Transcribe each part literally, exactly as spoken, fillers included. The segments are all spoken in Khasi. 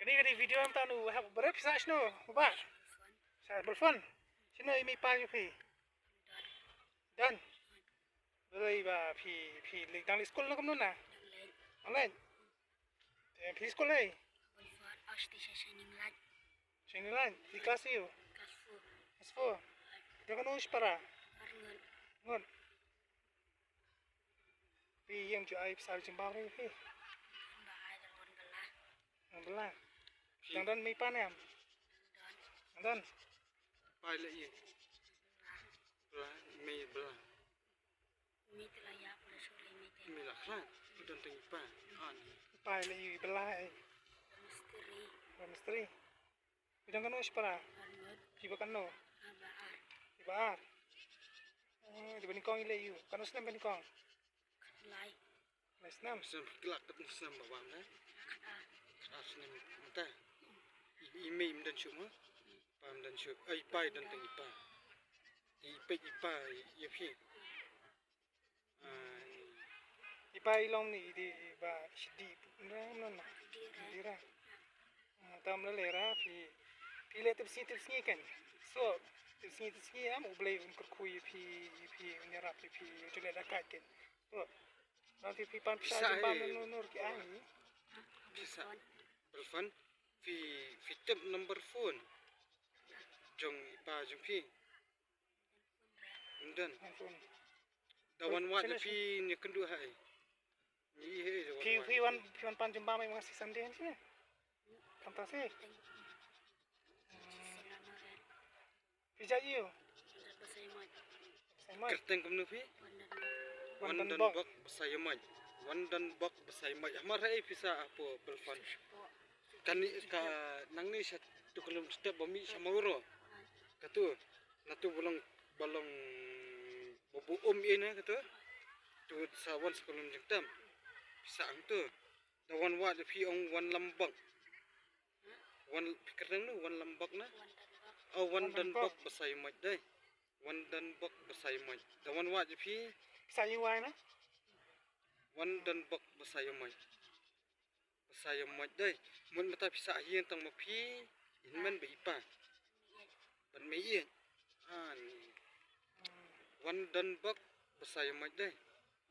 Ni ka dei video em tanu hap beret pisa shno ba. Sa belfon. Shno i mei pa yu phi. Dan. Belai ba phi phi lik dang lik school no kumno na. Online. Te phi school ei. Shining Light. Phi class yu. Class four. Te kano shipara. Ngon. Phi ïeng ju ai pisa jingbam ri phi. Ba ai da wan bala. Wan bala. Dang don mei pa ne em. Dang don. Pai le ïeng. Bala mei bala. Mei te la ïa bala sore mei te. Mei la khlan. Don teng pa. An. Pai le ïeng bala ei. Misteri. Misteri. Phi don kano shipara? Arngut. Phi ba kano? Ba ar. Phi ba ar. Oh, di ba nyngkong i leh ïu. Kano snem ba nyngkong? Lai. Lai snem. Snem khlak kat snem ba bam ne? Khat ar. Khat ar snem mynta. I, i mei ym don shuh mo? Pa ym don shuh. Ai pa i don teng i pa. I peit i pa ïa phi. I pa i long ni i dei i ba shidi na na na. Dira. Tam la lera phi phi le tip sngi tip sngi kan. So tip sngi tip sngi am u Blei un kyrkhu ïa phi ïa phi un ïarap ïa phi u jule da kai kan. So. Nanti phi pan pisa jumpa nur nur ki ai. Pisa. Belfon phi phi tip number phone. Jong i pa jong phi. Ym don. Da wan wad da phi ïa kynduh ha ei. Ni he da wan. Phi phi wan phi wan pan jumpa mai masi Sunday ni. Kam ta si. Phi ja ïu. Sai mai. Kyrteng kumno phi? Wan don bok. Wan don bok ba sai mai. Wan don bok ba sai mai. Hamar ha ei pisa apo belfon. Kani ka nangne sha tu kulum step ba mih sha Mauro. Katu natu balong balong babu um ina katu. Tu sa wan sa kulum jingtam. Sa ang tu. Da wan wad da phi ong wan lambak. Wan phi kyrteng nu wan lambak na. Oh wan don bok ba sai mai dai. Wan don bok ba sai mai. Da wan wad da phi. Sa ïu wai na. Wan don bok ba sai mai. Ba sa ïa mot dei. Mut mynta phi sa ïa tang ma phi. Hynmen ba i pa. Ban mei ïa. Ani. Wan don bok ba sa ïa mot dei.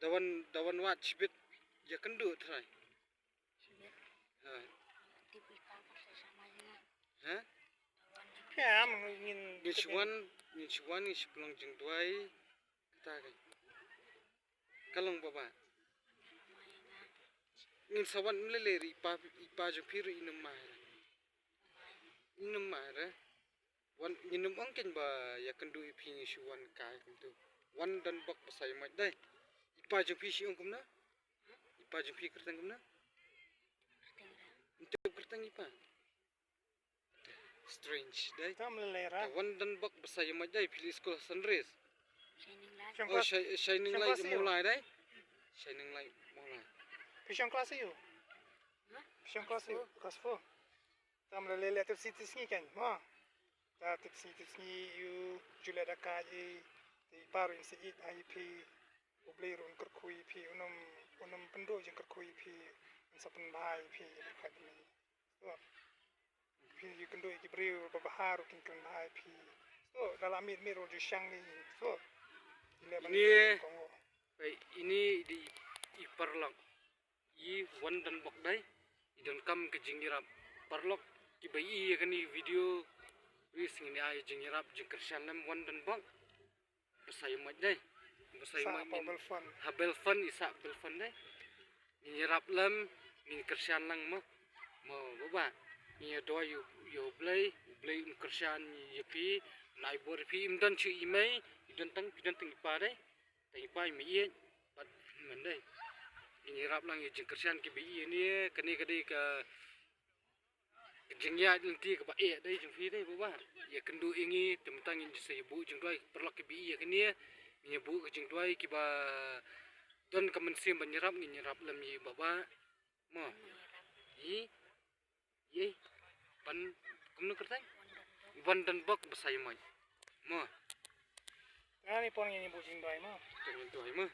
Da wan da wan wad shibit ïa kynduh trai. Ha. Ha? Ngin shuwan ngin shuwan ngin shu pynlong jingduwai. Kata ka. Ka long ba ba. Ngin sa wan mlele ri i pa i pa jong phi ri i nang mai ra. I nang mai ra. Wan i nang ong ken ba ïa kynduh i phi ngi shu wan kai kumtu. Wan don bok ba sa ïa mot dei. I pa jong phi shi ong kumna. I pa jong phi kyrteng kumna. Ntu kyrteng i pa. Strange dei. Tam lele ra. Wan don bok ba sa ïa mot dei phi li skul Sunrise. Shining Light. Oh, Shining Light mo lai dei. Shining Light mo lai. Phi shong klas ïu. Phi shong klas ïu. Klas four. Tam lele le tip si tip sngi kan. Ma. Ta tip si tip sngi ïu jule da ka i ti paru in si it ai phi. U Blei ruh un kyrkhu ïa phi un ym un ym pynduh jingkyrkhu ïa phi. Un sa pynbha ïa phi ïa phi. Phi ïa kynduh ïa ki briew ba bha ruh kin kynbha ïa phi. So da la miet miet ruh ju shang ni. So ini ini di i paralok i wan don bok dei i donkam ka jingïarap paralok kiba ïa kani video. Ris ngin ai jingïarap jingkyrshan lem wan don bok. Ba sa ïa mot dei. Ba sa ïa mot ngin ha belfon i sa belfon dei. Ngin ïarap lem ngin kyrshan lang mo. Mo ba ba ngin ïa doi ïa u Blei u Blei un kyrshan ïa phi. Nai bor phi im don shu i mei i don tang phi don tang i pa dei. Tang i pa i mei i pat men dei. Ngin ïarap lang ïa jingkyrshan ki ba i ni kane ka dei ka Ka jingïaid lynti kaba eh dei jong phi dei baba. Ïa kynduh ïa ngi te mynta ngin sa ïa buh jingduwai paralok kiba ïa kane. Ngin ïa buh ka jingduwai kiba don ka mynsiem ban ïarap ngin ïarap lem ïa baba. Mo. Ïa ïa ban kumno kyrteng. Ban don bok ba sa ïa mai. Mo. Ani por ngin ïa buh jingduwai mo. Jingduwai mo.